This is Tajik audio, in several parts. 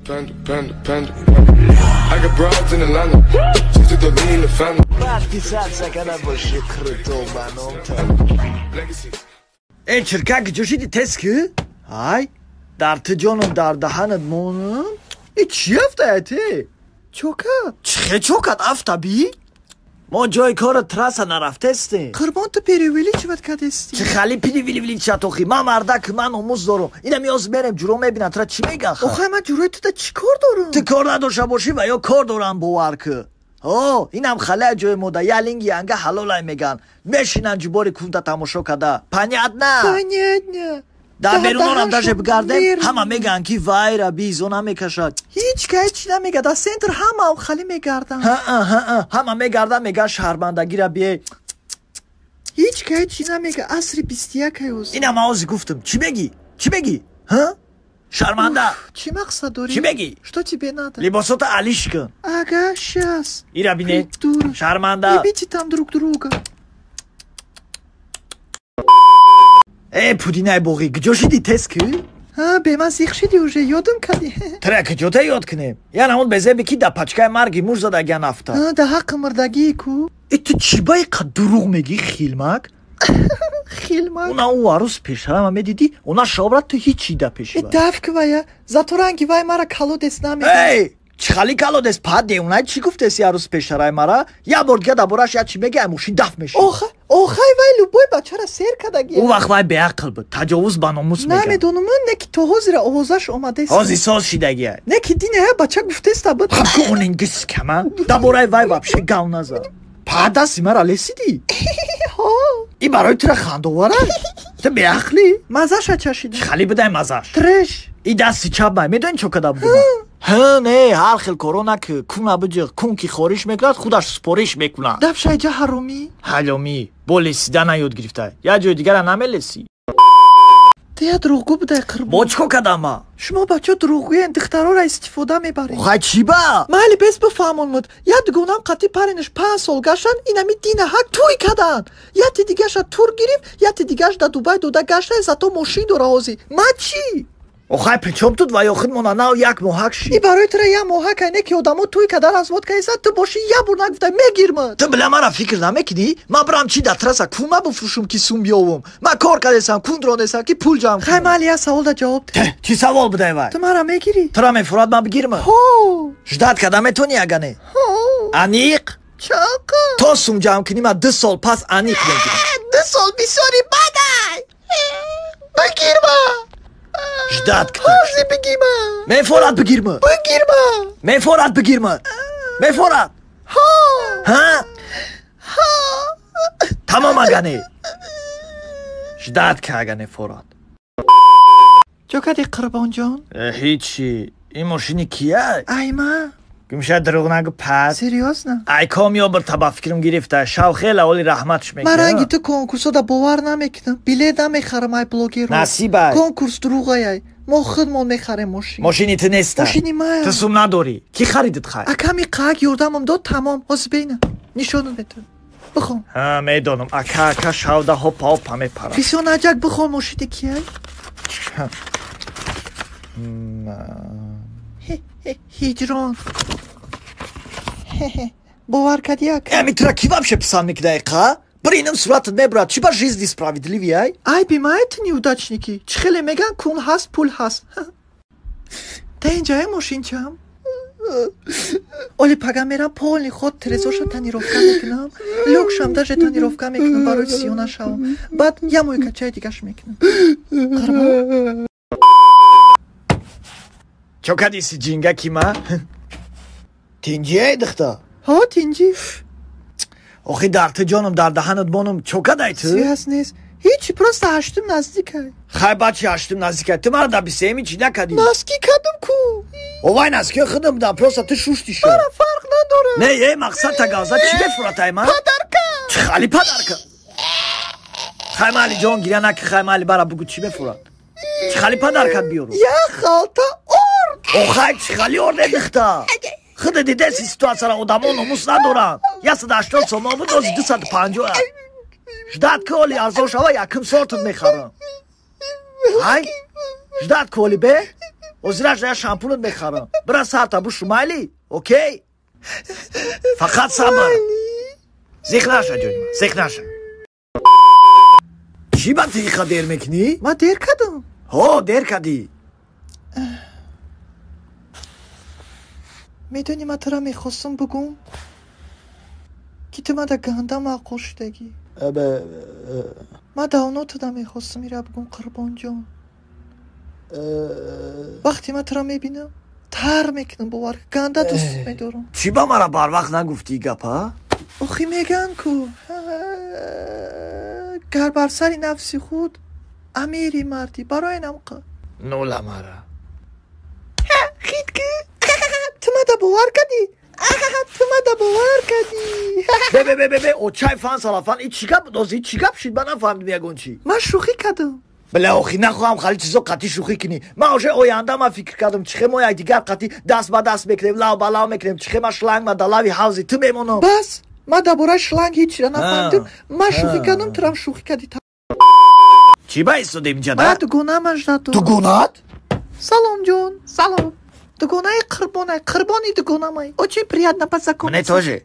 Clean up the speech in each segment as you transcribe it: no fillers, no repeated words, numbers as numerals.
Panda, panda, panda. I got broads in Atlanta. Just to lean the family. Подписаться когда больше круто баном-то. Legacies. Эй, чирка, куҷо шиди тез ки? Ай, дар ту ҷоном, дар даҳанат монам. И чӣ афтая те? Чока? Чихе чокат афтаби? Мо ҷои кора трасса нарафтестем. Қурбон, ту преувеличивать кадести. Чӣ хали преувеличивать охи? Ман мардак, ман номус дорам. Ина миёз мерем, ҷуро мебинам, тура чӣ меган ха? Охай, ман ҷурои туда чӣ кор дорам? Ту кор надошта бошӣ ва ё кор дорам, бовар кӣ. О, инам халая ҷои мода, ялинги янга ҳалолай меган. Мешинан ҷубори кунта тамошо када. Понятно? Понятно. Дар берунонам даже бигардем, ҳама мегӯянд, ки вайра бизо намекашад. Ҳеҷ ка ҳеҷ намега, дар центр ҳамаам хали мегарданд. Ҳама мегарданд, мегӯянд шаҳрбандагира бие. Ҳеҷ ка ҳеҷ намега, асри 21 оз. Ина ман ози гуфтам. Чӣ мегӣ? Чӣ мегӣ? Ҳа? Шарманда. Чӣ мақсад дорӣ? Чӣ мегӣ? Что тебе надо? Либосота алиш кун. Ага, щас. Ира бине. Придурок. Шарманда. Ебите там друг друга. Э, пудинай боғӣ, куҷо шиди тез ки? Ҳа, беман зиқ шиди уже, ёдам кадӣ. Тра куҷо та ёд кунем? Яна он безебе ки да пачкаи марги муш задагиан афта. Ҳа, да ҳаққи мурдагии ку. Э, ту чӣ ба иқа дурӯғ мегӣ, хилмак? Хилмак. Уна ӯ арӯз пешарама медидӣ, она шобра ту ҳичи да пеши. Э, даф ки вая, зато ранги вай мара колодец намегӯ. Эй, чӣ хали колодец па деунай чӣ гуфтеси арӯз пешараи мара? Як бор дига дар бораш як чӣ меги, ай мошин даф меши. Оха, охай вай любой бачара сер кадаги. Ӯ вақт вай беақл буд, таҷовуз ба номус меган. Намедонам, не ки то ҳозира овозаш омадест. Ҳози соз шидагиай. Не ки дине бача гуфтеста буд. Хаб онингис кама, дар бораи вай вообще гав назад. Па дасти мара лесидӣ? Ҳо. И барои тура хандовара? Ту беақлӣ? Мазаша чашидам. Чӣ хали будай мазаш? Треш. И дасти чап май, медонӣ чо када будум? Ҳа, не, ҳар хел коро наки, куна биҷиғ, кун ки хориш мекунад, худаш супориш мекунад. Дафшайҷа ҳаромӣ? Ҳаломӣ, бо лесида ёд гирифтай. Як ҷои дигара намелесӣ. Ту як дурӯғгӯ будай, Қурбон. Бо чӣ кор кардам ман? Шумо бачо дурӯғгӯен, духтарора истифода мебаред. Охай чӣ ба? Майли, бес бифаҳмонмуд. Як дугонам қатъи паринаш 5 сол гаштан, инами дина ҳак тӯй кадан. Яти дигаша тур гирифт, яти дигаш да Дубай дода гашта, зато мошин дора ҳозир. Ман чӣ? Охай причём тут ва ё худмона нав як моҳак шид. И барои тура як моҳак не ки одамо тӯй кадан развод каиса, ту бошӣ як бор нагуфтай мегирмад. Ту била мара фикр намекунӣ? Ман бирам чӣ дар трасса кун бифурӯшум ки сум биёвум? Ман кор кардесам, кун дронесам ки пул ҷамъ кунам. Хай майли, як саволда ҷавоб деҳ. Чӣ савол будай вай? Ту мара мегирӣ? Тура мефурад, ман бигирма? Ҳо. Ждать карда метавонӣ агане? Ҳо. Аниқ? Чақа? То сум ҷамъ кунӣ, ман 2 сол пас аниқ мегирам. 2 сол бисёри бадай. Бигирма. Ждать кта. Ҳозир бигирма. Мефорад бигирма. Бигирма. Мефорад бигирма. Мефорад. Ҳо. Ҳа? Ҳо. Тамом агане. Ждать ка агане форад. Чо кади, Қурбонҷон? Э, ҳичи. Ин мошини кия? Айма. Гумша, дурӯғ нагу пас. Серьёзно? Ай ком ёбир та ба фикрам гирифта. Шав хеле оли раҳматш мекунам. Ман ранги ту конкурсода бовар намекунам. Билет намехарам ай блогерро. Насибай. Конкурс дурӯғаяй. Мо худмон мехарем мошин. Мошини ту неста. Мошини мая. Ту сум надорӣ. Кӣ харидит хай? Аками қаак ёрдамам дод, тамом. Ҳозир бейна. Нишонат метавон. Бихон. Ҳа, медонам. Ака ака шавда ҳопа ҳопа мепарад. Фисон аҷак, бихон мошини кияй? Ҳиҷрон. Бовар кардӣ, ака? Ами тура кӣ вообще писанд мекунад иқа? Биринам суратат мебурад. Чӣ ба жизни справедливый ай? Айби мае ту неудачники. Чӣ хеле меган, кун ҳаст, пул ҳаст. Та инҷае мошинчам. Оли пага мерам полный ход трезоша тонировка мекунам. Люкшам даже тонировка мекунам барои сиё нашавам. Баъд я мӯйкачаи дигаш мекунам. Қурбон. Чо кадиси ҷинга кима? Тинҷиай духта? Ҳо, тинҷӣ. Охи дар ту ҷоном, дар даҳанат монум, чо кадай ту? Связь нест. Ҳичи, просто ҳаштум наздикай. Хай бачи ҳаштум наздикай. Ту мара дар бисеми чӣ накадӣ? Носки кадам ку. Овай носкиё худам будам, просто ту шушти шо. Мара фарқ надорад. Не, е мақсад тагавза чӣ мефуратай ман? Подарка. Чӣ хали подарка? Хай майли ҷон, гиря наки, хай майли бара бугу чӣ мефурад? Чӣ хали подаркат биёру? Як халта орд. Охай чӣ хали орд дихта? Худа дидеси ситуатсияра, одамо номус надоранд. 180 сомон буд, ози 250. Ждать ки оли арзон шава, якум сортат мехарам. Ай? Ждать ки оли бе? Озираш я шампунат мехарам. Бира сарта бушу, майли? Окей? Фақат сабр. Зиқ наша, ҷони ман, зиқ наша. Чӣ ба тиқа дер мекунӣ? Ман дер кардам? Ҳо, дер кардӣ. Медонӣ, ман тура мехостам бугум, ки ту мада ганда маъқул шудагӣ. Ман давно туда мехостам ира бугум, Қурбонҷон. Вақте ман тура мебинам, тар мекунам, бовар, ганда дӯст медорам. Чӣ ба мара барвақт нагуфтӣ гапа? Охи мегӯянд ку, гар бар сари нафси худ амири мардӣ, барои намқа. Нола мара. Хит ки? Ту мада бовар кардӣ? Ту мада бовар кардӣ? Бе, бе, бе, бе, бе, очай фан салафан, и чӣ гап буд? И чӣ гап шид? Ман нафаҳмидам ягон чӣ. Ман шӯхӣ кардам. Бля, охи нахоҳам хали чизо қатъи шӯхӣ кунӣ. Ман уже оянда ман фикр кардам, чӣ хел мо якдигар қатъи даст ба даст мекунем, лав ба лав мекунем, чӣ хел ман шланг ма дар лави ҳавзи ту мемонам. Бас, ман дар бораи шланг ҳеҷ чиро нафаҳмидам. Ман шӯхӣ кардам, турам шӯхӣ кардӣ. Чӣ ба истодем инҷа да? Ман дугонамаш дадум. Дугонат? Салом, ҷон, салом. Дугонаи Қурбонай, Қурбони дугонамай. Очень приятно познакомиться. Мне тоже.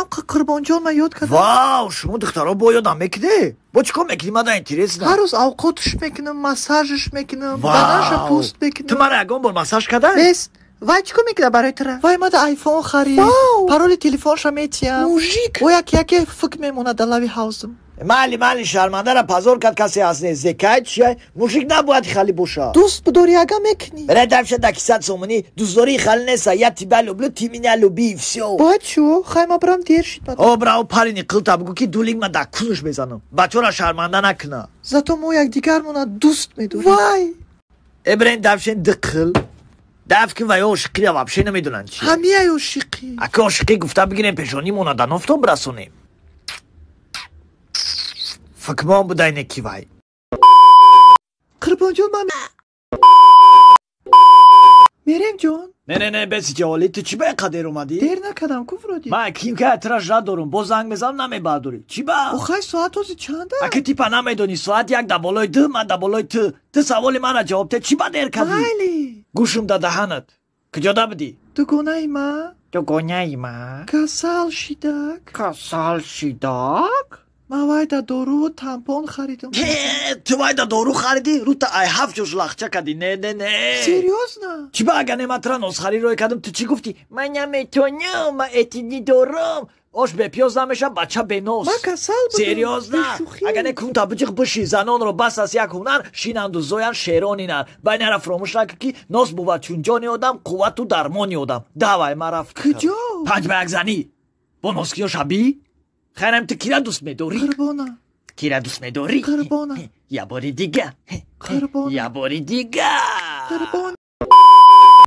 Амқа Қурбонҷон, ман ёд кардам. Вау, шумо духтаро бо ёдам мекунед? Бо чӣ кор мекунӣ, мада интересно. Ҳар рӯз авқотш мекунам, массажш мекунам, баданша пӯст мекунам. Ту мара ягон бор массаж кардай? Бес, вай чӣ кор мекунад барои тура? Вай мада айфон харид. Пароли телефонша метиҳам. Мужик. Бо як яке фук мемонад дар лави ҳавзам. Майли, майли, шармандара позор кард, касе ҳаст нест. Зекай чия? Мужик набояд хали боша. Дӯст бидорӣ, ага мекунӣ. Бира давша да кисат сомонӣ, дӯстдории хали неста. Я тебя люблю, ты меня люби, и всё. Бояд чӯ? Хай, ма бирам, дер шид. О, браво, парини қилта бугӯ, ки дулинг ма дар кунуш мезанам. Бачора шарманда накуна. Зато мо якдигармона дӯст медорем. Вай! Э, бирен давшен диқил. Даф ки ва ё ошиқира вообще намедонанд чи. Ҳамияй ошиқӣ. Ака ошиқӣ гуфта бигирем, пешонимона да нофтон бирасонем. Фикмон будай неки вай. Қурбонҷон, ман мерем, ҷон. Не, не, не, беси ҷаволи, ту чӣ ба инқадр дер омадӣ? Дер накардам ку вроде. Ман ким ка тира жа дорум, боз занг мезанам, намебардорӣ. Чӣ ба? Охай, соат ҳозир чанда? Аки типа намедонӣ, соат як да болои ду, ман да болои ту. Ту саволи мана ҷавоб те, чӣ ба дер кардӣ? Майли. Гӯшум да даҳанат. Куҷода будӣ? Дугонаи ма. Дугонаи ма? Касал шидак. Касал шидак? Ман вай да доруву тампон харидам. Ту вай да дору харидӣ? Рута ай ҳафт ҷош лахча кардӣ. Не, не, не. Серьёзно? Чӣ ба агар не ман тура носхарӣ рой кардам, ту чӣ гуфтӣ? Ман наметонам, ман этидни дорам. Ош бепиёз намеша, бача бенос. Ман касал будам. Серьёзно? Агар не кунта биҷиқ биши, занонро бас аст як ҳунар, шинанду зоян шеронинар. Байнара фуромӯш накун, ки нос бувад чун ҷони одам, қуввату дармони одам. Давай, ман рафт. Куҷо? Панҷ ба як занӣ. Бо носкиё шабӣ? Хайрам, ту кира дӯст медорӣ? Қурбона. Кира дӯст медорӣ? Қурбона. Я бори дига. Қурбона. Я бори дига. Қурбон.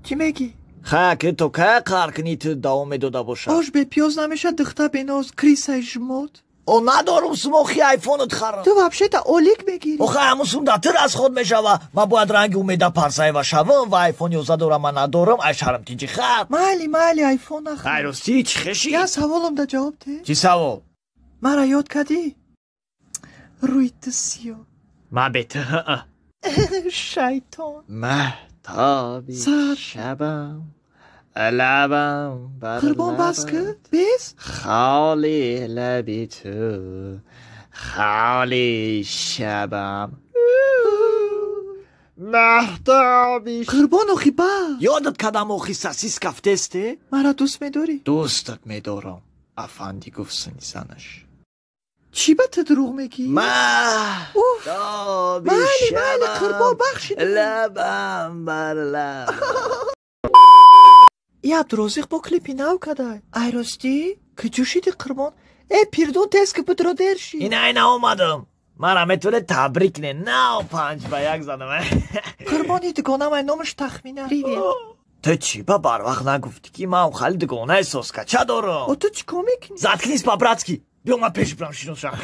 Чӣ мегӣ? Ха, ки то кай қаҳр кунӣ, ту давом медода бошад. Ош бепиёз намешад, духта беноз, крисаи жмот. О, надорум сумохи айфонат харам. Ту вообще-то олик мегирӣ. Охай, ҳамун сум да ту расход мешава. Ман бояд ранги Умеда Парсаева шавам ва айфон 11 дорам, ман надорам, ай шарм тинҷи хат. Майли, майли, айфон нахар. Хай, ростӣ, чӣ хешӣ? Я саволам да ҷавоб те. Чӣ савол? Мара ёд кардӣ? Рӯи ту сиё. Ман бе ту. Шайтон. Маҳтоби Сар. шабам, лабам бар Қурбон, бас ки, бес. Холи лаби ту, холи шабам, маҳтоби. Қурбон, охи бас. Ёдат кардам, охи сосиска в тесте. Мара дӯст медорӣ? Дӯстат медорам, афанди, гуфт сини занаш. Чӣ ба ту дурӯғ мегӣ? Уф. Маҳтоби Майли, майли, шабам, Қурбон, бахшид. лабам бар лаб. И Абдурозиқ бо клипи нав кадай. Ай, ростӣ, куҷо шиди, Қурбон? Э, пирдун, тез ки будро, дер шид. Ина, ина омадам. Мара метавонед табрик кунед, нав 5 ба 1 задам. Қурбони дугонамай, номаш Тахмина. Привет. Ту чӣ ба барвақт нагуфтӣ, ки ман хали дугонаи соскача дорам? О, ту чӣ кор мекунӣ? Заткнись по-братски. Биё, ман пеш бирам, шиносам.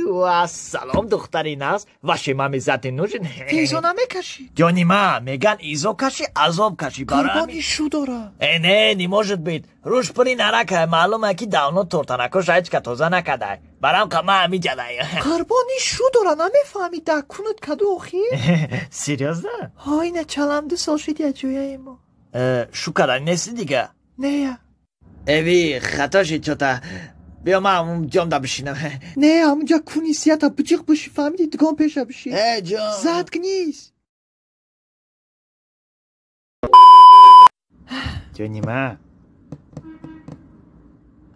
Ва салом, духтари нағз, вашей маме зад нужен? Изо намекашӣ? Ҷони ма, меган изо каши, азоб каши. Қурбони шу дора. Э, не, не может быть. Руш пури наракай, маълума ки давно тортанакош ҳечка тоза накадай. Барам қа ма ҳами ҷадай. Қурбони шу дора, намефаҳмӣ, да кунут каду охир? Серьёзно? Ҳо, ина чалам 2 сол шид яҷояи мо. Шу кадай нести дига? Нея. Эви, хато шид чота. Биё, ман ҳамун ҷомда бишинам. Не, ҳамунҷа куни сията биҷиқ биши, фаҳмидӣ? Дугон пеша биши. Э, ҷон. Заткнись. Ҷони ма.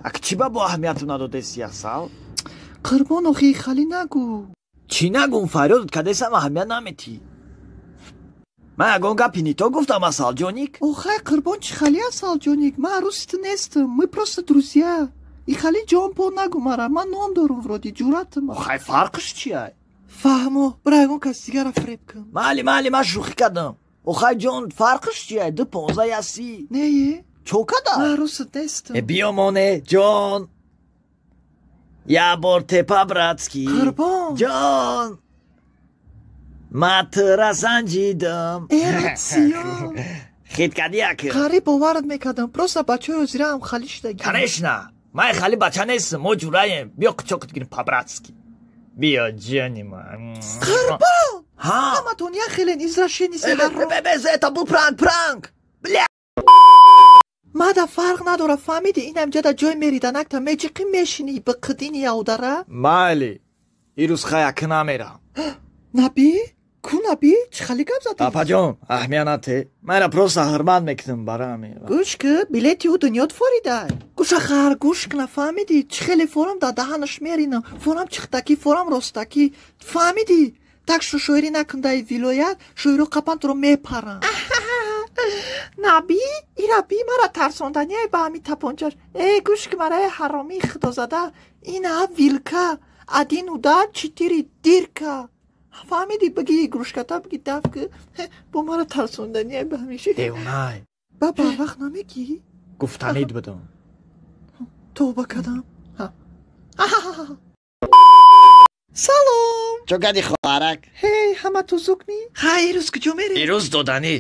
Ак чӣ ба бо аҳамияту надодеси, асал? Қурбон, охи, хали нагӯ. Чӣ нагӯм, фарёдат кадесам, аҳамият наметӣ. Ман ягон гапи нито гуфтам, асалҷоник? Охай, қурбон, чӣ хали асалҷоник? Ман арӯси ту нестам, мы просто друзья. И хали ҷон по нагӯ мара, ман ном дорум, вроде ҷуръатам. Охай, фарқш чия? Фаҳмо, бира ягон кас дигара фиреб кун. Майли, майли, ман шӯхӣ кардам. Охай, ҷон, фарқш чия? Ду понздаҳ яси. Нее. Чо када? Ман арӯсат нестам. Э, биё моне, ҷон. Я бор тепа братский. Қурбон. Ҷон. Ма тура санҷидам. Эратсиё. Хит кадӣ як? Қариб боварат мекардам, просто бачаҳои ҳозираам хали шудагӣ. Конечно. Ман хали бача нестам, мо ҷураем. Биё, қучоқат гирим по-братски. Биё, ҷони ман. Қурбон! Ҳа? Ҳаматон як хелен, извращенец и ҳаром. Это был пранк, пранк. Бля! Мада фарқ надора, фаҳмидӣ? Инам ҷада ҷой мериданакта меҷиқӣ, мешинӣ биқидини явдара. Майли. Ирӯз хай аки намерам. Наби? Ку наби? Чӣ хали гап задӣ? Апаҷон, аҳамият нате. Мана просто ҳурмат мекунам барои ҳамин. Гӯш ки, билети ӯ дунёт форидай. Гӯша хар гӯш кна, фаҳмидӣ? Чӣ хеле форам дар даҳанаш меринам. Форам чихтакӣ, форам ростакӣ. Фаҳмидӣ? Так что шоирӣ накун даи вилоят, шоиро қапан туро мепаранд. Наби, ира би мара тарсонданиай ба ҳами тапончаш. Э, гӯш ки, мараи ҳаромии худозада, ина вилка, один удар, четыре дырка. Фаҳмидӣ? Биги игрушка та биги даф ки, бо мара тарсонданиай ба ҳамиши. Девонай. Ба барвақт намегӣ? Гуфтанид будам. Тавба кардам. Салом. Чо кади, хоҳарак? Ҳей, ҳама тузук ми? Ҳай, ирӯз куҷо мерем? Ирӯз доданӣ.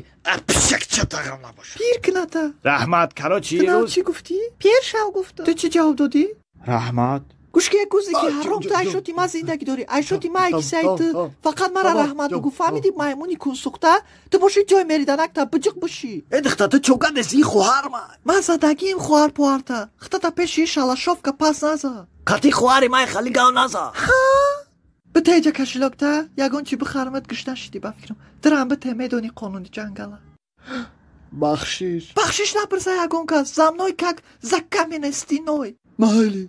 Пишак чатағам набошад. Пир кната. Раҳмат, короче, Ту нав ирӯз чӣ гуфтӣ? Пир шав гуфтам. Ту чӣ ҷавоб додӣ? Раҳмат. Гӯш ки, гӯзе ки ҳаром, ту айшоти ман зиндагӣ дорӣ, айшоти ман айкисаи ту. Фақат мара раҳмат бугӯ, фаҳмидӣ, маймуни кунсӯхта? Ту бошӣ ҷой мериданакта биҷиқ бошӣ. Э, духта, ту чо кадеси, хоҳар ман? Ман задагиим хоҳар-пуҳарта. Хитата пеши шалашовка пас наза. Қати хоҳари ман хали гав наза. Битеҷа кошелёк та, ягон чӣ бихарамат, гушна шидӣ ба фикрам. Дирам бите, медонӣ қонуни ҷангала. Бахшиш. Бахшиш напурса ягон кас, за мной как за каменной стеной. Майли.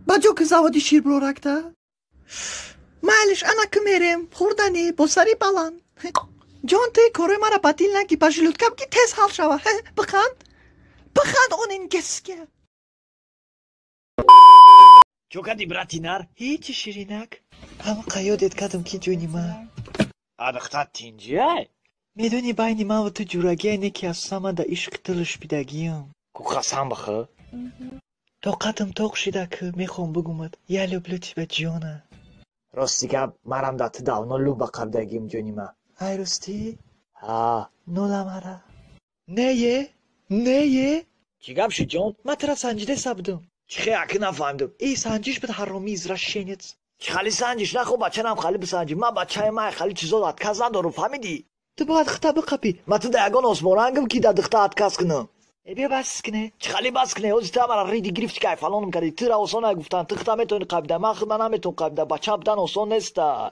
Ба ҷо ки заводи шир бироракта. Майлиш, ана ки мерем, хӯрданӣ бо сари баланд. Ҷон, ту корои мара ба дил наги, ба желудка м ки тез ҳал шава. Биханд, биханд, онин геске. Чо кади, брати нар? Ҳечи, ширинак. Ҳама қаёдет кардам ки ҷони ман. А духта тинҷиай? Медонӣ, байни ман ва ту ҷурагие не ки асосан ман дар ишқи ту лушбидагиам. Ку қасам бихӯр. Тоқатам тоқ шида ки мехоҳам бигӯмад: я люблю тебя, ҷона. Рости гап, марам дар ту давно люба қабдагим, ҷони ман. Ай, ростӣ? Ҳа. Нола мара. Нее, нее. Чӣ гап шуд, ҷон? Ман тура санҷидеса будам. Чӣ хе, аки нафаҳмидам. И санҷиш буд, ҳаромӣ, извращенец. Чӣ хали санҷиш? Нахо, бачанам хали бисанҷи. Ман бачаи ман хали чизо отказ надорам, фаҳмидӣ? Ту бояд хита биқапӣ. Ман ту да ягон осмонрангам ки да духта отказ кунам? Э, биё, бас кне. Чӣ хали бас кне? Ҳозир ту мара риди гирифти, кай фалоном кардӣ. Тура осон ай гуфтан, ту хита метавонӣ қабида, ман худма наметавон қабида. Бача будан осон неста.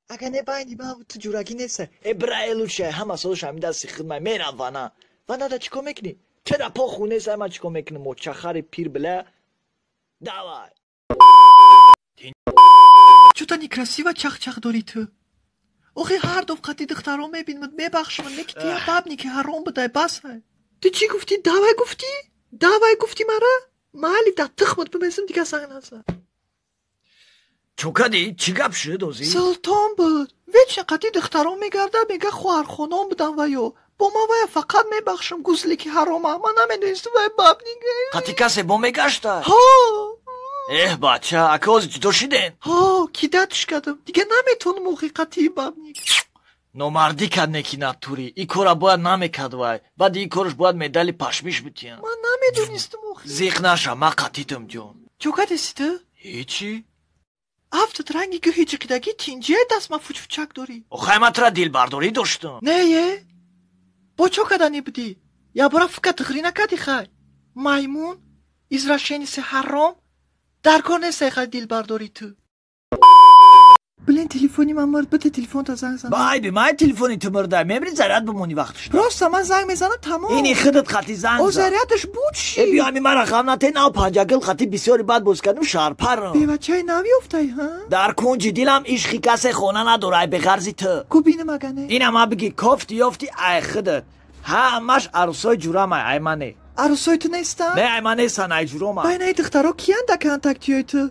Агар не, байни ман ту ҷурагӣ неста. Э, бира, э, лучше ҳама солаш ҳами дасти хидмай мерам вана. Ванада чӣ кор мекунӣ? Чера похуй нест, ман чӣ кор мекунам? Мочахари пир, бля. Давай. Чӯта некрасиво чах-чах дорӣ ту. Охи, ҳар доф қати духтаро мебинмад, мебахшмад, не ки ту як бабник и ҳаром будай, басай. Ту чӣ гуфтӣ? Давай гуфтӣ? Давай гуфтӣ мара? Майли, дар тухмат бимезим, дигар занг назан. Чо кадӣ? Чӣ гап шуд ҳозир? Султон буд. Вечно қати духтаро мегарда, мега хоҳархонон будам ва ё. Бо ман вая фақат мебахшам, гузлики ҳарома. Ман намедонистам вай бабник. Қати касе бо мегашта? Ҳо. Эҳ, бача, ака ҳозир ҷудо шиден? Ҳо, кидатш кардам. Дига наметонам охи қатъи бабник. Номардӣ кард неки натурӣ. И кора бояд намекард вай. Баъди ин кораш бояд медали пашмиш битиям. Ман намедонистам охи. Зиқ наша, ман қатитам, ҷон. Чо кардеси ту? Ҳечи. Афтад ранги гӯҳи ҷиқидагӣ тинҷие дастма фучфучак дорӣ. Охай ман тура дилбардорӣ доштам. Не е? Бо чо кардани будӣ? Ябора фука тиғрӣ накардӣ хай? Маймун, извращенец и ҳаром, дар кор нестай хай дилбардорӣ ту. Блин, телефони ман мурд, бите телефонта занг занам. Ба айби май телефони ту мурда, мемри заряд бимонӣ вақтш. Просто ман занг мезанам, тамом. Ини худат хати занг О зан. Зарядаш буд ши. Э, биё ҳами мара ғам нате, нав панҷагил хати бисёри бад боз кардум, шарпарам. Бевачаи нав ёфтай, ҳа? Дар кунҷи дилам ишқи касе хона надора, ай беғарзи ту. Ку бинам агане. Ина ма биги, кофти ёфти ай худат. Ҳамаш арӯсои ҷурамай, ай мане. Арӯсои ту нестанд? Не, ай ман нестан, ай ҷуромай. Байнаи духтаро киянд дар контактиёи ту?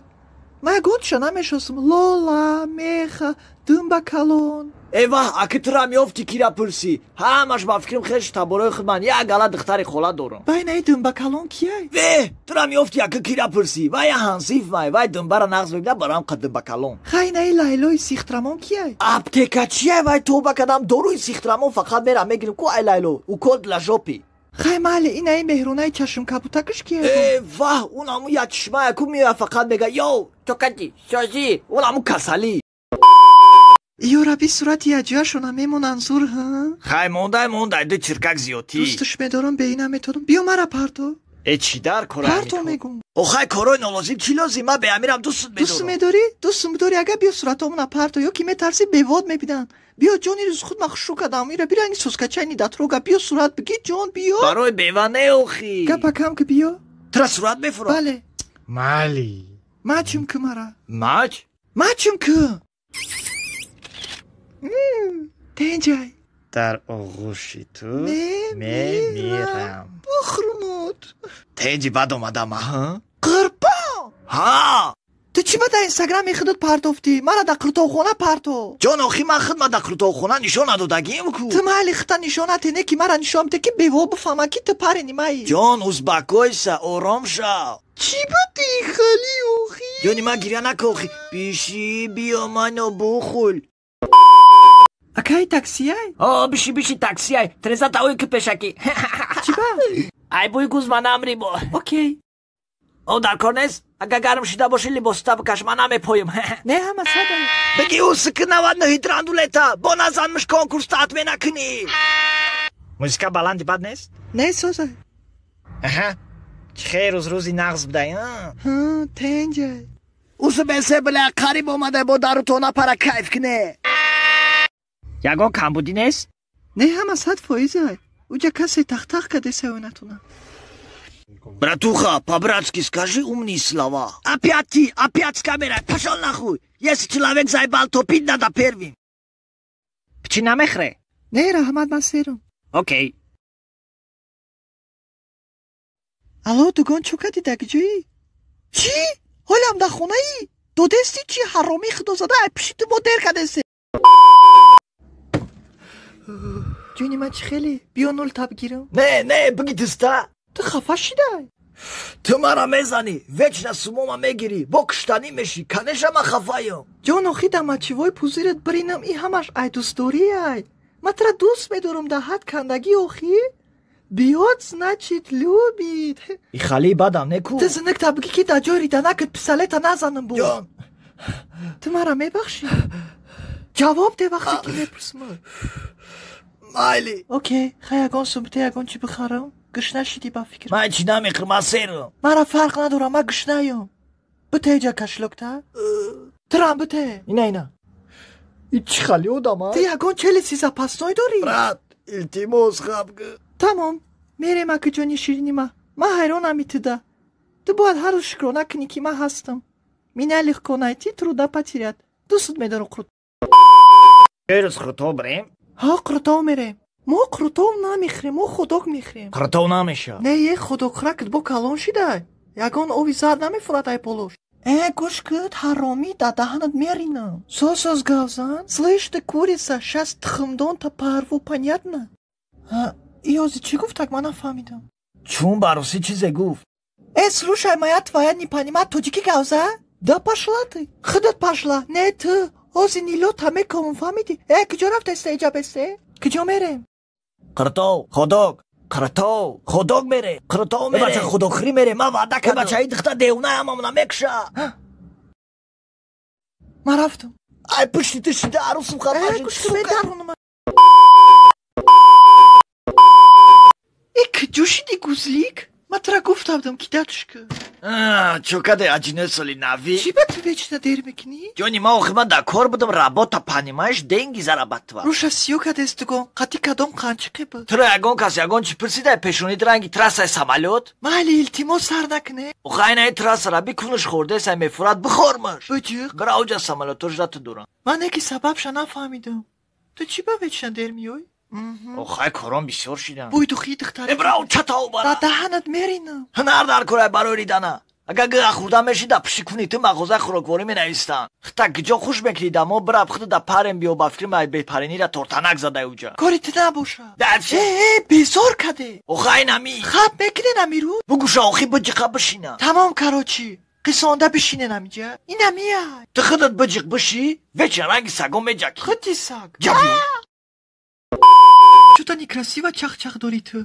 Ман ягонтиша намешиносам. Лола, Меха, Думба калон. Э ваҳ, аки турам ёфти, кира пурсӣ. Ҳамаш ба фикрам хеш таборои худ, ман як гала духтари хола дорам. Байнаи Думба калон кияй? Ве, турам ёфти, аки кира пурсӣ. Вай ҳансиф май, вай думбара нағз мебина, барам қа думба калон. Хайнаи Лайлои сихтрамон кияй? Аптека чия вай, тоба кардам, доруи сихтрамон фақат мерам мегирим ку ай Лайло, укол для жопы. Хай майли, инаи Меҳрунаи чашмкабутакаш кияй? Э ваҳ, он ҳаму як чишмая ку меояд, фақат мега: «Йоу, чокати шоши», он ҳаму касалӣ. Ёраби, сурати яҷояшона мемонанд зур, ҳа? Хай мондай, мондай, ду чиркак зиёдтӣ. Дӯсташ медорам, бе ина метонам. Биё мара парто. Э, чӣ дар кора? Парто мегум. Охай корои нолозим чӣ лозим, ман беамирам дӯстут Дӯст медорам. Медорӣ? Дӯст медорӣ, ага биё суратомона парто, ё ки метарсӣ бевод мебинанд. Биё, ҷони рӯзи худ ман хушрӯ кардам, ира биранги соскачайни датрога, биё сурат бигӣ, ҷон, биё. Барои бева не охи. Гапа кам ки, биё. Тура сурат мефурам? Бале. Майли. Мачим ки мара. Мач. Мачим ки. Тенҷай. Дар оғӯши ту Мемирам. мемирам. Бухрумуд. Тенҷи бад омадам, аҳа. Қурбон. Ҳа. Ту чӣ ба дар инстаграми худат партофтӣ? Мара дар қуртовхона парто. Ҷон, охи ман хидмат дар қуртовхона нишон надодагим ку. Ту майли хита нишонате, не ки мара нишон бите, ки бево бифаҳманд, ки ту парени майи. Ҷон, узбакойса, ором шав. Чӣ будӣ хали охи? Ҷони ман, гиря нака охи, биши, биё мано бухул. Акай, таксияй? О, биши, биши, таксияй, треза таои ки пешакӣ. Чӣ ба? Ай бӯи гуз ман намри бо. Окей. О, дар кор нест, агар гарм шида боши, либосата бикаш, ман намепоем. Не, ҳама садай. Бигӣ усики 99 драндулета бо назанмиш, конкурс татме накунӣ. Музика баланди бад нест? Не, созай. Аҳа. Чӣ хел рӯз рӯзи нағз будай, а? Ҳа, тенҷай. Усу бесе била қариб омада бо дарутона пара кайф куне. Ягон камбудӣ нест? Не, ҳама 100%-ай. Уҷа касе тахтах кардесай натона. Братуха, по-братски скажи умные слова. Опять ты, опять с камерой. Пошел нахуй. Если человек заебал, топить надо первым. Чӣ намехӯре? Не, раҳмат, ман серам. Окей. Алло, дугон, чӯ кардӣ, дар куҷоӣ? Чӣ, ҳолям дар хонаӣ? Додести чӣ, ҳаромии худозада, ай пиши ту мо дер кардесе. Ҷони ман, чӣ хеле? Биё нул таб гирам. Не, не, бигӣ дӯста. Ту хафа шидай? Ту мара мезанӣ, вечно сумома мегирӣ, бо куштанӣ мешӣ, конечно ман хафаем. Ҷон, охи дар мочевой пузырь ат биринам, и ҳамаш ай дӯстдорӣ-ай. Ман тура дӯст медорам дар ҳад кандагӣ, охи биёд, значит любит. И хали бадам не ку. Ту зинакта бигӣ, ки дар ҷои риданакат пистолета назанам бо. Ҷон. Ту мара мебахшӣ? Ҷавоб де вақте ки мепурсам. Майли. Окей, хай, ягон сумте, ягон чӣ бихарам? Гушна шидӣ ба фикр. Ман чӣ намехӯрам, ман серам. Мара фарқ надорам, ман гушнаём. Бите иҷа кошелёк та. Турам бите. Ина, ина. И чӣ хали одам, а? Ту ягон челюсти запасной дорӣ? Брат, илтимос, хаб. Тамом, мерем, аки ҷони ширинима. Ман ҳайронам итида. Ту бояд ҳар рӯз шукрона кунӣ, ки ман ҳастам. Меня легко найти, трудно потерять. Дӯстат медорам, қурт. Рӯз қурутоб бирем? Ҳа, қурутов мерем. Мо қурутов намехӯрем, мо хот-дог мехӯрем. Қурутов намешавад. Не е, хот-дог хӯракат бо калон шидай, ягон ови зард намефурад ай полош. Э, гӯш кӯд, ҳаромӣ, дар даҳанат меринам. Соз соз гавзан. Слышь ты, курица, щас тухмдонта порву, понятно? Иёзи чӣ гуфтак, ман нафаҳмидам. Чун ба русӣ чизе гуфт. Слушай, моя твоя не понимает тоҷикӣ гавза? Да пошла ты. Худат пошла. Не ту. Ҳози нилота мекомам, фаҳмидӣ? Куҷо рафтаиста иҷа бесте? Куҷо мерем? Қиртов, ходок. Қиртов, ходок мере. Қиртов мере. Бача худохӯрӣ мере. Ман ваъда кардам. Бача, и духта девона ҳамамона мекуша. Ман рафтам. Ай пушти ту шида арӯсум хафа шуд. Гӯш кун, медаронам. Куҷо шиди гузлик? Ман тура гуфта будам, ки датш ку. Чо каде аҷинои соли навӣ? Чӣ ба ту вечно дер мекунӣ? Ҷони ман охир ман дар кор будам, работа, понимаешь, деньги зарабатывать. Рӯша сиё кадест дугон, қати кадом қанчиқе буд? Тура ягон кас ягон чӣ пурсидай пешонид ранги трассаи самолёт? Майли, илтимос, сар накунӣ. Охай инаи трассара бикунаш хӯрдесай мефурад, бихормаш. Буҷиқ. Бира оҷа самолётош ра ту дурам. Ман неки сабабша нафаҳмидам. Ту чӣ ба вечно дер меёй? Охай корон бисёр шидам. Бӯй духии духтари. Бира чатав бара. Дар даҳанат меринам. Ҳунар дар корай барои ридана. Агар гыға хӯрда меши, да пиши куни ту мағозаи хӯрокворӣ менавистанд. Хита гиҷо хуш мекунӣ да мо бира худа да парем биё, ба фикри май бепаринира тортанак задай уҷа. Кори ту набошад. Дальше. Безор каде. Охай нами. Хаб мекунен амирӯ? Бугуша охи биҷиқа бишина. Тамом, короче. Қисонда бишинен амиҷа. Инамия. Ту худат биҷиқ биши, вечно ранги сагон меҷаки. Худи саг. Ҷаб. Чӯта некрасиво чах-чах дорӣ ту.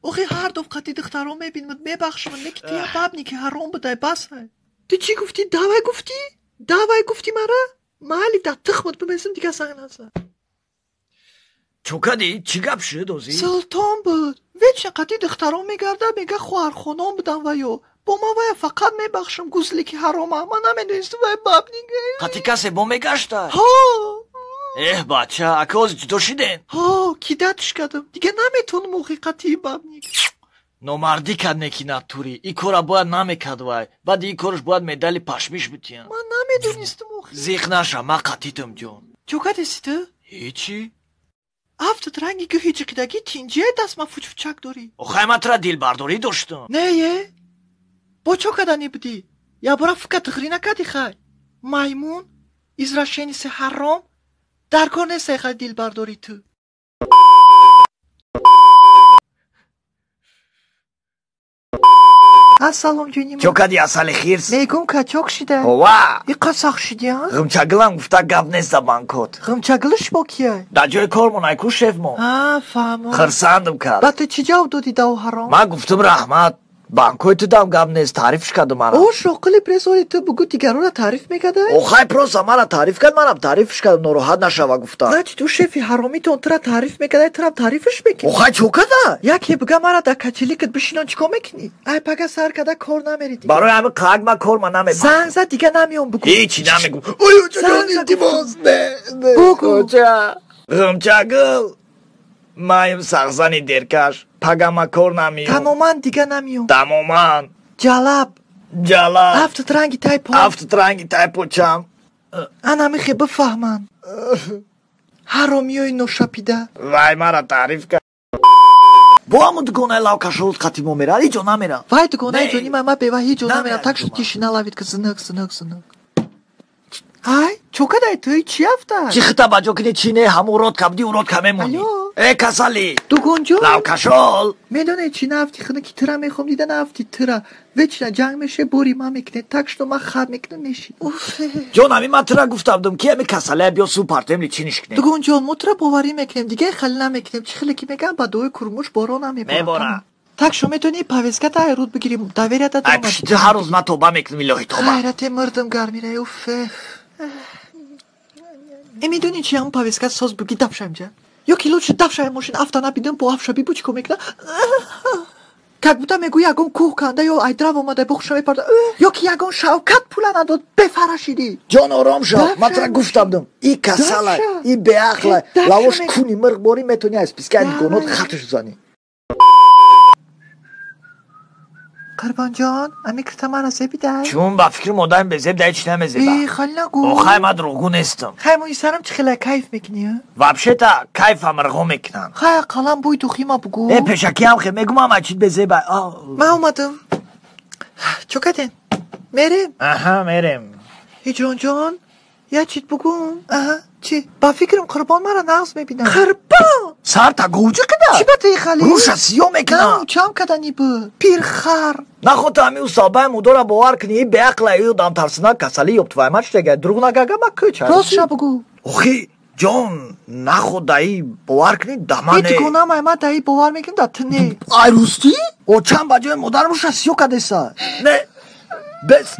Охи ҳар доф қати духтарон мебинмад, мебахшмад, неки ту як бабники ҳаром будай, басай. Ту чӣ гуфтӣ? Давай гуфтӣ? Давай гуфтӣ мара? Майли, дар тухмат бимезим, дигар занг назан. Чо кадӣ? Чӣ гап шуд озӣ? Султон буд. Вечно қати духтарон мегардад, мега хоҳархонон будам ва ё. Бо ман вая фақат мебахшам, гузлики ҳарома. Ман намедонистам вай бабник. Қати касе бо мегашта? Ҳо. Эҳ, бача, ака ҳозир ҷудо шидем? Ҳо, ки датш кардам. Дигар наметавонам охи қатъии бабник. Номардӣ кард неки натурӣ. И кора бояд намекард вай. Баъди и кораш бояд медали пашмиш битиям. Ман намедонистам охи. Зиқ наша, ман қатитам, ҷон. Чо кардеси ту? Ҳечи. Афтат ранги гӯҳи ҷиқидагӣ тинҷие даст ман фучфучак дорӣ. Охай ман тура дилбардорӣ доштам. Не е? Бо чо каданӣ будӣ? Ябора фука тиғрӣ накардӣ хай? Маймун, извращенец и ҳаром, дар кор нестай хай дилбардорӣ ту. Ассалом, ҷони ман. Чо кади асали хирс? Мегум качок шида. Ова. Иқа сахт шидия? Ғимчагилам гуфта гап нест за банкот. Ғимчагилиш бо кия? Дар ҷои кормон айку шефмо. А, фаҳмам. Хирсандам кард. Ба ту чӣ ҷавоб додӣ дав ҳаром? Ман гуфтам раҳмат. Банкои ту дам гап нест, таърифш кардам мара. О, шоқили пресс, оли ту бугу дигаронро таъриф мекардай? Охай просто мара таъриф кард, манам таърифш кардам, нороҳат нашава гуфта. Значит, ӯ шефи ҳаромитон тура таъриф мекардай, турам таърифш мекунӣ. Охай чо карда? Яке буга мара дар качеликат бишинон, чӣ кор мекунӣ? Ай пага сар карда кор намери дига. Барои ҳамин қаак ман кор ма намебарам. Занг зад, дига намеом бугу. Ҳечи намегум. Ой, ҷон, илтимос, не, не. Бугу. Ғимчагил. Маем сағзани деркаш. Пага ма кор намеём. Тамоман дига намеём. Тамоман. Ҷалаб. Ҷалаб. Афтат ранги тай по. Афтат ранги тай почам. Ана михе бифаҳманд. Ҳаромиёи ношапида. Вай мара таъриф кард. Бо ҳамун дугонаи лавкашолот қати мо мерад, ҳеҷ ҷо намерам. Вай дугонаи ҷони ман, ман бева ҳеҷ ҷо намерам. Так шуд тишина ловит ки зинак зинак зинак. Ай, чо кадай ту? Чӣ афта? Чӣ хита ба ҷо кунӣ, чӣ не, ҳамун рот кабди, урот ка мемонӣ. Алло. Э, касалӣ. Дугонҷон. Лавкашол. Медонед чӣ нафти хина ки тура мехом дида нафти тура. Вечно ҷанг меше, бори ман мекунед. Так что ман хаб мекунам меши. Уф. Ҷон, ҳамин ман тура гуфта будам, ки ҳамин касалия биё су партем личиниш кунем. Дугонҷон, мо тура боварӣ мекунем, дига хали намекунем. Чӣ хеле ки мегӯям, ба дуои курмуш борон намеборад. Мебора. Так шо метавонӣ повестката айруд бигирӣ, доверията Ай пиши ту ҳар рӯз ман тоба мекунам, илоҳи тоба. Ғайрате мурдам гармира, уф. Э, медонӣ чи, ҳамун повестка соз буги дафша инҷа. Ё ки лучше дафша мошин афта набидам, бо афша бибу чӣ кор мекуна? Как будто мегӯи ягон кӯҳ канда ё айдрав омада бохша мепарда. Ё ки ягон Шавкат пула надод, бефара шидӣ. Ҷон, ором шав, ман тура гуфта будам, и касала, и беақла, лавош куни мирғ борӣ метавонӣ аз спискаи дугонот хатш занӣ. Қурбонҷон, ами кирта мара зебидай? Чун ба фикри модарам безеб дай чӣ намезеба. Э, хали нагӯ. Охай ман дурӯғгӯ нестам. Хай мӯи сарам чӣ хела, кайф мекунӣ? Вообще-то кайфам рғо мекунам. Хай ақаллан бӯи духима бугӯ. Э, пешакиам хе мегум, ама чит безеба. Ман омадам. Чо кардем? Мерем? Аҳа, мерем. Ҳиҷронҷон, як чит бугӯм. Аҳа. Чӣ? Ба фикрам Қурбон мара нағз мебинад. Қурбон! Сарта говҷи қида? Чӣ ба ту хали? Рӯша сиё мекунад. На, чам кадани буд. Пирхар. Нахо ту ҳами усалбаи мудора бовар кунӣ, и беақла ё дамтарсина касалӣ ёб твоя мать штега. Дурӯғ нагага ма кӯча. Ростша бугӯ. Охи, ҷон, нахо даи бовар кунӣ дамане. Ҳеҷ гунамай ма даи бовар мекунам, да ту не. Ай рустӣ? Очам ба ҷои модар рӯша сиё кадеса. Не. Бес.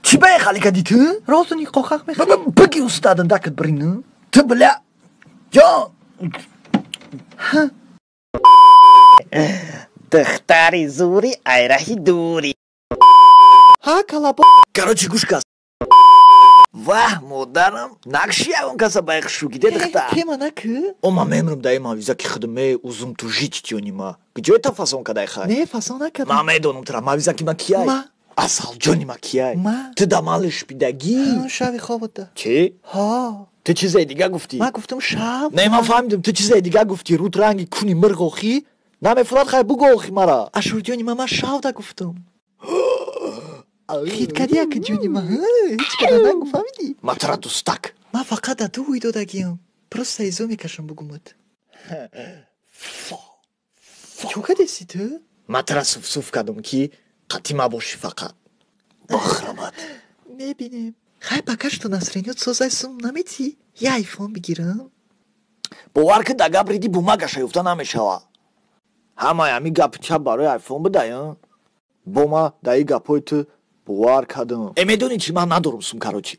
Чӣ ба хали кади ту? Розу никоҳақ мехӯрӣ. Биги устадын дакат брин. Ту бля. Ҷон. Духтари зури айраҳи дури. Ҳа, калабо. Короче, гӯш кас. Ваҳ, модарам, накши ягон каса ба шукиде духтар. Тема накӣ? О, ма мемрам даи мавиза ки худме узум ту жить ҷони ма. Куҷое та фасон кадай хай? Не, фасон накардам. Ма медонам тура мавиза ки ма кияй. Ма. Асалҷони ма кияй. Ма. Ту да малиш бидагӣ. Шави хобата. Чӣ? Ҳа. Ту чизе дига гуфтӣ? Ма гуфтам шав. Не, ман фаҳмидам, ту чизе дига гуфтӣ. Рут ранги куни мирғ охӣ. Намефурад хай бугӯ охи мара. Ашурҷони ма, ма шавда гуфтам. Хит кади яка ҷони ма, ҳеҷ када нагу, фаҳмидӣ? Ма тура дӯстак. Ма фақат да ту ҳуй додагиам. Просто изо мекашам бугумат. Чо кадеси ту? Ма тура суфсуф кардам ки қатӣ мабошӣ фақат. Бохрамат. Мебинем. Хай пока что настроениёт созай сум наметӣ? Я айфон бигирам. Бовар ки да гап риди бумагаша ёфта намешава. Ҳамаи ҳами гапи чап барои айфон бидай, бо ма да и гапҳои ту бовар кардам. Э, медонӣ чӣ, ман надорам сум, короче.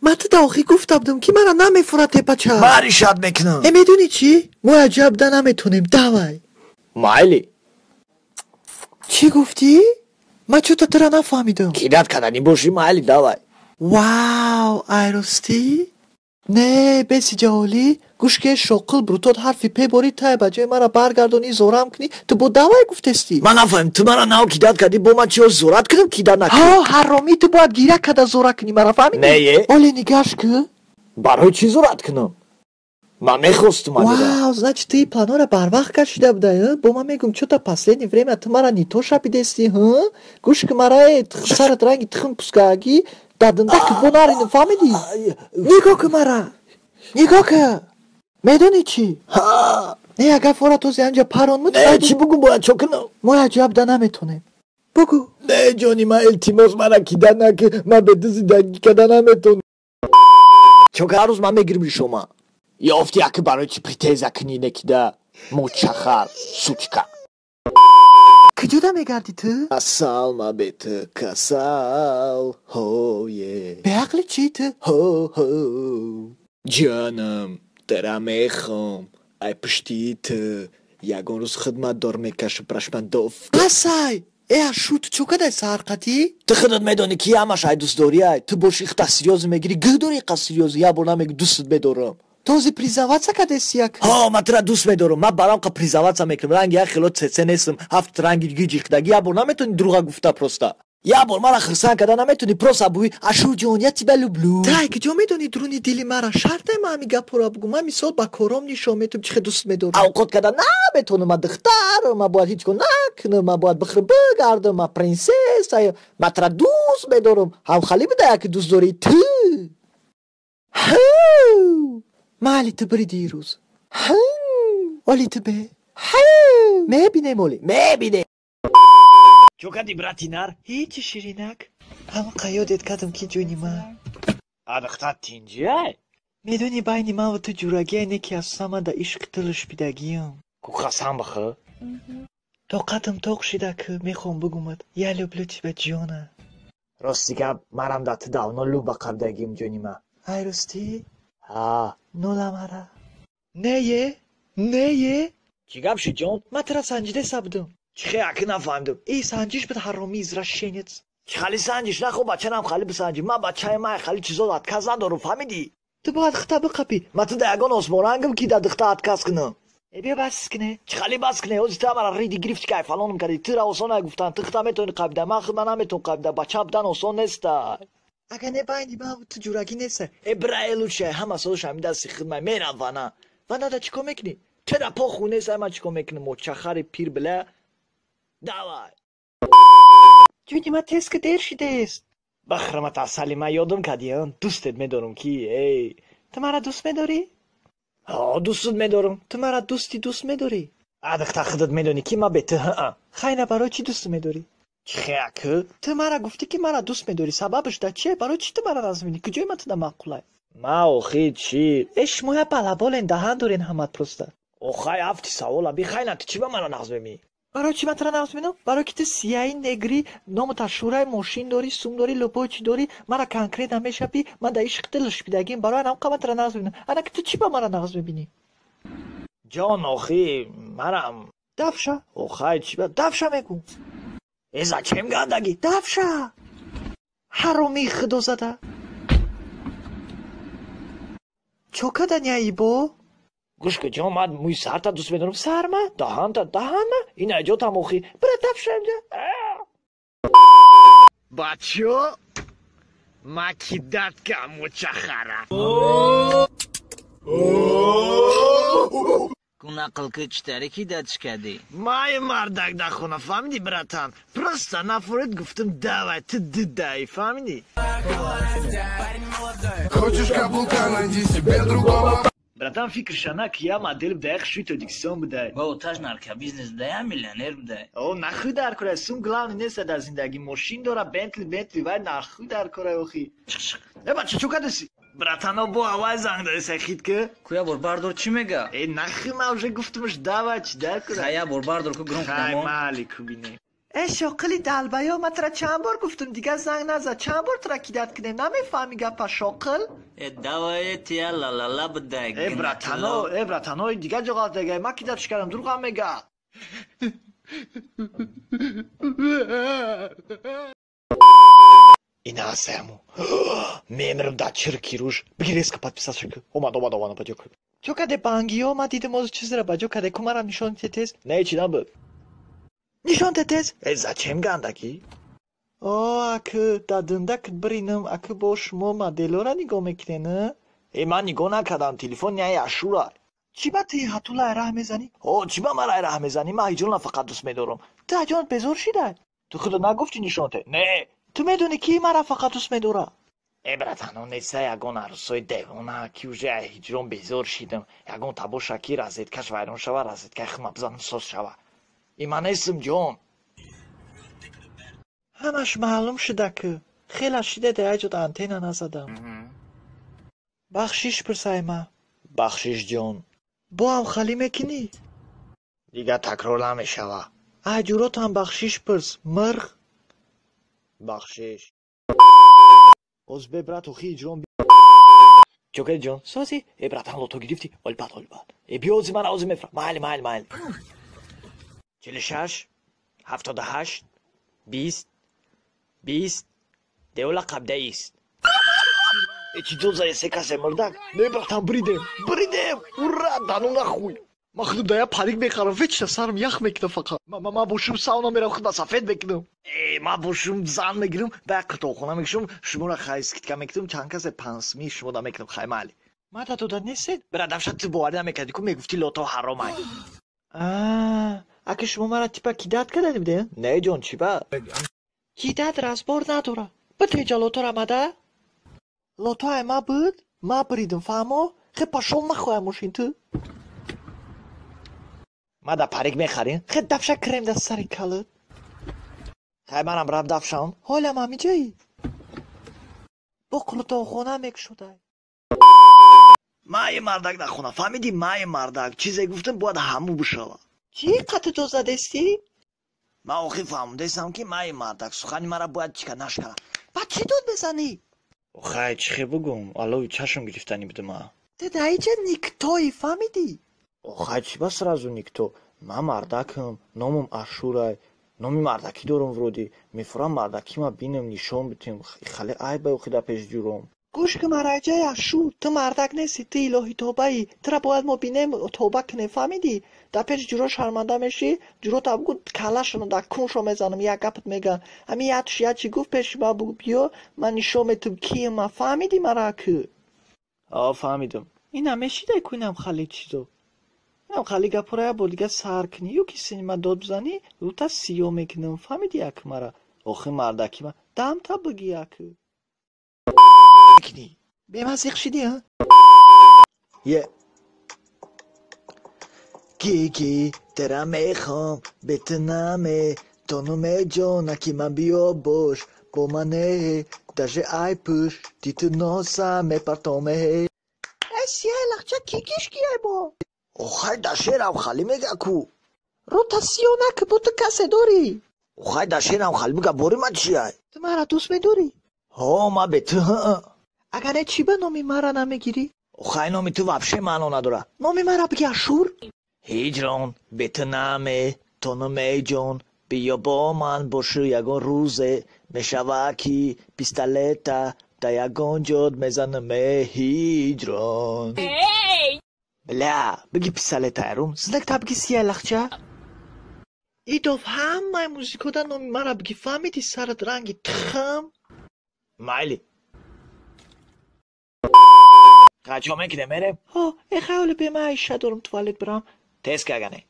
Ма ту да охӣ гуфта будам ки мара намефурад тепача. Ман ришат мекунам. Э, медонӣ чӣ? Мо аҷаб да наметонем, давай. Майли. Чӣ гуфтӣ? Ма чӯта тура нафаҳмидам. Кидат каданӣ бошӣ, майли, давай. Вау, айростӣ? Не, беси ҷаҳолӣ, гӯш ки шоқил брутот ҳарфи пеборӣ тай ба ҷои мара баргардонӣ зорам кунӣ, ту бо давай гуфтестӣ. Ман нафаҳмидам, ту мара нав кидат кардӣ, бо ман чиё зорат кунам, кидат накунӣ? Ҳо, ҳаромӣ, ту бояд гиря карда зора кунӣ мара, фаҳмидӣ? Не, оле нигаш кӯ. Барои чӣ зорат кунам? Ман мехостум амира. Вау, значит, ту и планора барвақт кашида будай, бо ман мегӯм, чё-то последнее время ту мара не то шапидести, ҳ? Гӯш ки мара, э, сарат ранги тухм пускаагӣ, дадындак бо наринам, фаҳмидӣ? Нигоҳ ки мара. Нигоҳ ки. Медонӣ чӣ? Не, агар фора този анҷа паронмуд. Не, чӣ бугӯ бояд чо кунам? Мо аҷаб да наметонем. Бугӯ. Не, ҷони ман, илтимос, мара кида наки, ман бе ту зиндагӣ карда наметонам. Чо ҳар рӯз ман мегирим шума. Ёфти яки барои чӣ претензия кунӣ некида? Мочахар, сучка. Куҷода мегардӣ ту? Асал, ма бе ту касал, ҳое. Беақли чӣ ту? Ҳо-ҳо. Ҷонам, тура мехом, ай пушти ту. Ягон рӯз хидматдор мекашам прашмандов. Басай! Э, ашу, ту чо кадай саҳарқатӣ? Ту худат медонӣ ки ҳамаш ай дӯстдориай. Ту боши ихта серьёзӣ мегирӣ, гӯ дорӣ иқа серьёзӣ, як бор намегӯ дӯстат медорам. Този признаваться кадеси як? Ҳо, ман тура дӯст медорам. Ман барам қа признаваться мекунам. Ранги як хело цеце нестам. Ҳафт ранги гиҷихдагӣ як бор наметонӣ дурӯға гуфта просто. Як бор мара хирсан карда наметонӣ просто буи Ашурҷон, я тебя люблю. Тай, куҷо медонӣ дуруни дили мара? Шартай ма ҳами гапҳоро бугӯ. Ман мисол ба кором нишон метум чӣ хел дӯст медорам. Авқот карда наметонам, ман духтарам, ман бояд ҳеҷ кор накунам, ман бояд бихӯрам бигардам, ман принсесса, ман тура дӯст медорам. Ҳамхалӣ буда яке дӯст дорӣ ту. Ҳу! Майли ту бириди ирӯз. Ҳу! Оли ту бе. Ҳу! Мебинем оли, мебинем. Чо кади, брати нар? Ҳичи, ширинак. Ҳамон қаёдет кардам ки ҷони ман. А духтар тинҷиай? Медонӣ байни ман ва ту ҷурагие не ки асосан ман да ишқи ту лишпидагиам. Ку қасам бихӯр. Тоқатам тоқ шида ки мехоҳам бугумад. Я люблю тебя, ҷона. Рости гап, марам да ту давно люба қабдагим, ҷони ман. Ай ростӣ? Ҳа. Нула мара. Не-е? Не-е? Чӣ гап шид, ҷон? Ман тура санҷидеса будам. Чӣ хе аки нафаҳмидам. И санҷиш буд ҳаромӣ извращенец. Чӣ хали санҷиш? Нахо бачанам хали бисанҷи. Ман бачаи ман хали чизо отказ надорам, фаҳмидӣ? Ту бояд хита биқапӣ. Ман ту да ягон осмонрангам ки да духта отказ кунам. Э, биё бас куне. Чӣ хали бас куне? Ҳозир ту ҳамара риди гирифти кайфалонам кардӣ. Тура осон ай гуфтан. Ту хита метавонӣ қапида. Ман худ ман наметавон қапида. Бача будан осон неста. Агар не байни ман ту ҷурагӣ неста. Э, бира, э, лучше ҳама солш ҳами дасти хидмай мерам вана. Вана да чӣ кор мекунӣ? Тура похуй нест, ман чӣ кор мекунам? Мочахари пир била. Давай. Ҷони ман тез ки дер шидест. Бахрамат асали ма ёдам кадӣ, дӯстет медорам ки, эй. Ту мара дӯст медорӣ? Ҳо, дӯстат медорам. Ту мара дӯсти дӯст медорӣ? Адахта худат медонӣ ки ма бе ту ҳаа. Хайна барои чӣ дӯст медорӣ? Чихе акы? Ту мара гуфтӣ ки мара дӯст медорӣ, сабабаш дар чие? Барои чӣ ту мара нағз мебинӣ? Куҷои ман туда маъқулай? Ма охи чӣ? Э, шумо я балаболен, даҳан дорен ҳамат просто. Охай афти савола бихайна ту чӣ ба мара нағз мебинӣ? Барои чӣ ман тура нағз мебинам? Барои ки ту сияи негрӣ, номата Шурай, мошин дорӣ, сум дорӣ, лӯбои чӣ дорӣ, мара конкретно мешапӣ, ман дар ишқи ту лишпидагим, барои анам ман тура нағз мебинам. Ана ки ту чӣ ба мара нағз мебинӣ? Ҷон, охи, марам. Дафша. Охай чӣ ба дафша мегӯ. Э, зачем гандагӣ? Дафша. Ҳаромии худозада. Чо каданяи бо? Гӯш ки ҷон, ман мӯи сарта дӯст медорам. Сарма? Даҳанта, даҳанма? Ин аҷотам охи. Бира дафша инҷа. Бачо, ма кидатка мучахара. Ку нақл ки читаре кидатш кадӣ? Май мардак дар хона, фаҳмидӣ, братан? Просто нафоред гуфтам, давай, ту дидаи, фаҳмидӣ? Хочешь каблука, найди себе другого. Братан, фикрша на ки я модель буда, як шуи Тоҷикистон буда. Ба оташ наркобизнес буда, я миллионер буда. О, нахуй дар кора, сум главный нест дар зиндагӣ. Мошин дора, Бентли, Бентли, вай нахуй дар кора охи. Э, бача, чо кадаси? Братано, бо авай занг дадаси хит ки. Ку я бор бардор чӣ мега? Э, нахуй ма уже гуфтумш, давай, чӣ дар кора? Ха, я бор бардор ку гром Хай, кунам. мали кубине. Э, шоқили далбаё, ман тура чанд бор гуфтум, дигар занг назад. Чанд бор тура кидат кунем, намефаҳмӣ гапа, шоқил? Э, давай, тия ла-ла-ла буда. Э, братано, э, братано, дигар ҷо ғалат дега, ма кидатш кардам, дурӯғам мега. Ина асаяму. Мемирам да чирки руш. Бигир резко подписаться ки. Омад, омад, омад, баҷо ки. Чо каде бангиё, ман дидам оз чизра баҷо каде, ку мара нишон те тез? Не, чӣ набуд. Нишон те тез? Э, зачем гандагӣ? О, акы дадында кит биринам, акы бо шумо моделора нигоҳ мекунен, а? Э, ман нигоҳ накардам, телефон яй Ашура. Чӣ ба ту ҳатулай раҳ мезанӣ? О, чӣ ба ман рай раҳ мезанӣ? Ман ҳиҷонам фақат дӯст медорам. Ту аҷонат безор шидай? Ту худат нагуфтӣ нишон те? Не. Ту медонӣ ки мара фақат дӯст медора? Э, братано, неса ягон арӯсои девона, ки уже ай ҳиҷрон безор шидам. Ягон табоша ки розеткаш вайрон шава, розеткаи худма бизанам соз шава. И ман нестам, ҷон. Ҳамаш маълум шуда ки хела шида дар як ҷо антенна назадам. Бахшиш пурсай ма. Бахшиш, ҷон. Бо ҳам халӣ мекунӣ? Дигар такрор намешава. Ай ҷуротам бахшиш пурс, мирғ. Бахшиш. Оз бе, брат, охи ҳиҷрон чокаи ҷон. Сози? Э, братан, лото гирифтӣ? Оли бад, оли бад. Э, биё ози ман ози мефра. Майли, майли, майли. 46 78 20 20 девла қабдаист. Э, чӣ дод зае се касе мурдак? Не, братан, бридем, бридем! Ура, дану нахуй! Ман худам да як парик мехарам, вечно сарам ях мекунам фақат. Ман бошум сауна мерам, худам сафед мекунам. Э, ман бошум зан мегирам, ба як қитолхона мекушам, шуморо хай скидка мекунам, чанд касе пансми шумо да мекунам, хай майли. Ман да дода нестед? Бира дафша ту боварӣ намекардӣ, ку мегуфтӣ лото ҳаромай. Аа, аки шумо мара типа кидат кардани буде? Не, ҷон, чӣ ба? Кидат разбор надора. Битеҷа лотора мада? Лото ай ма буд, ма бридам, фаҳмо? Хе пашол нахоҳам мошин ту. Ма да парик мехарӣ? Хе дафша крем да сари калат. Хай манам раб дафшам. Ҳолам ҳамиҷаи. Бо қулутонхона мекушодай. Мае мардак дар хона, фаҳмидӣ, мае мардак. Чизе гуфтам бояд ҳаму бишава. Чӣ қати то задестӣ? Ман охир фаҳмидастам ки мае мардак сухани мара бояд чика нашкара. Ба чӣ дод мезанӣ? Хай, чӣ хе бугум? Аллои чашм гирифтанӣ будам. Ту дар инҷа никтоӣ, фаҳмидӣ? Хай, чӣ ба сразу никто? Ман мардакам, номам Ашурай, номи мардакӣ дорам вроде. Мефурам мардакима бинам, нишон битем. Хале айба охи дар пеши ҷуром. Гӯш ки мараҷаи Ашур, ту мардак нестӣ, ту илоҳи тобаӣ. Тура бояд мо бинем, тоба кунем, фаҳмидӣ? Дар пеши ҷуро шарманда мешӣ, ҷурота бугӯ каллашонро дар куншо мезанам, як гапат мегӯянд. Ҳамин ятш ячи гуфт пеши ман бугӯ биё, ман нишон метум кием ман, фаҳмидӣ мара ки? О, фаҳмидам. Инам мешидай ку инам хали чизо. Инам хали гапора як бор дига сар кунӣ, ё ки сини ман дод бизанӣ, рӯта сиёҳ мекунам, фаҳмидӣ як мара? Охи мардакима Дамта бигӣ аку. Кни. Бема зиқ шидӣ, а? Е. Ки тера мехом, бетинаме, тонуме ҷона ки ман биё бош, бо мане, даже ай пуш, титу носа мепартоме. Э, сияй лахча ки кишки ай бо? Охай да шерам хали мега ку. Рота сиё наки, бо ту касе дорӣ. Охай да шерам хали мега бори ма чиай? Ту мара дӯст медорӣ? Ҳо, ма бе ту. Агар не чӣ ба номи мара намегирӣ? Охай номи ту вообще маъно надора. Номи мара биги Ашур? Ҳиҷрон, бе ту наме, тонуме ҷон, биё бо ман бошу ягон рӯзе, мешава ки пистолета да ягон ҷод мезанаме ҳиҷрон. Бля, биги пистолета айрум, знак та биги сияй лахча. Идов ҳамаи музикода номи мара биги, фаҳмиди сарат ранги тухм? Майли. Қачо мекунем мерем? Ҳо, э хаёли бе ман айша дорум туалет бирам. Тез кагане.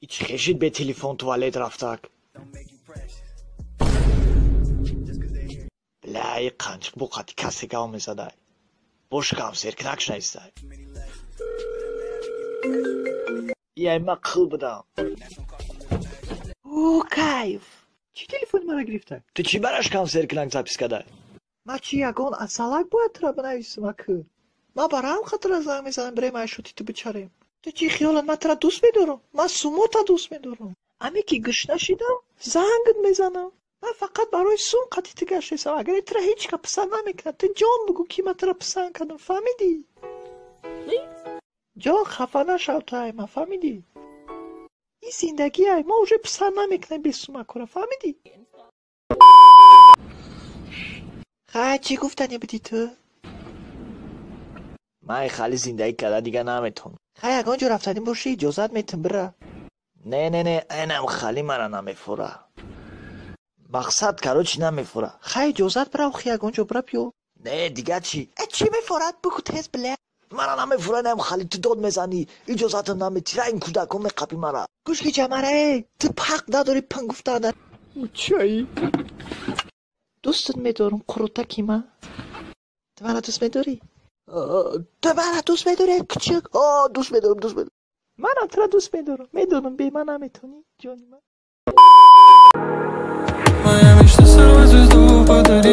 Ич хешид бе телефон туалет рафтак. Бля, и қанчиқ бо қати касе гав мезадай. Бош гав серкинак шнаистай. Яй ма қил будам. О, кайф! Чӣ телефони мара гирифта? Ту чӣ бараш гав серкинак запись кадай? Ма чӣ ягон асалак бояд тура бинависам аку? Ма барам хатира занг мезанам бирем айшоти ту бичарем. Ту чӣ хиёлат ман тура дӯст медорам? Ман сумота дӯст медорам. Аме ки гушна шидам, зангат мезанам. Ман фақат барои сум қати ту гаштесам. Агар тура ҳеҷ ка писанд намекунад, ту ҷон бугӯ ки ман тура писанд кардам, фаҳмидӣ? Ҷон хафа нашав ту ай ман, фаҳмидӣ? Ин зиндагӣ ай, мо уже писанд намекунем бе сумакора, фаҳмидӣ? Хай, чӣ гуфтанӣ будӣ ту? Ман хали зиндагӣ карда дига наметавонам. Хай, ягон ҷо рафтанӣ бошӣ, иҷозат метам бира. Не, не, не, энам хали мара намефура. Мақсад короче намефура. Хай, иҷозат бира, охи ягон ҷо бира биё. Не, дига чӣ? Э, чӣ мефорад? Бугӯ тез, бля. Мара намефура, инам хали ту дод мезанӣ, иҷозатам наметӣ, ра ин кӯдакон меқапӣ мара. Гӯш ки ҷамара, э, ту ҳақ надорӣ пин гуфтана. Чай. Дӯстат медорам, қурутаки ман. Ту мара дӯст медорӣ? Ту мара дӯст медорӣ, кучук? О, дӯст медорам, дӯст медорам. Манам тура дӯст медорам. Медонам, бе ман наметавонӣ, ҷони ман. Моя мечта сорвать звезду, подарить.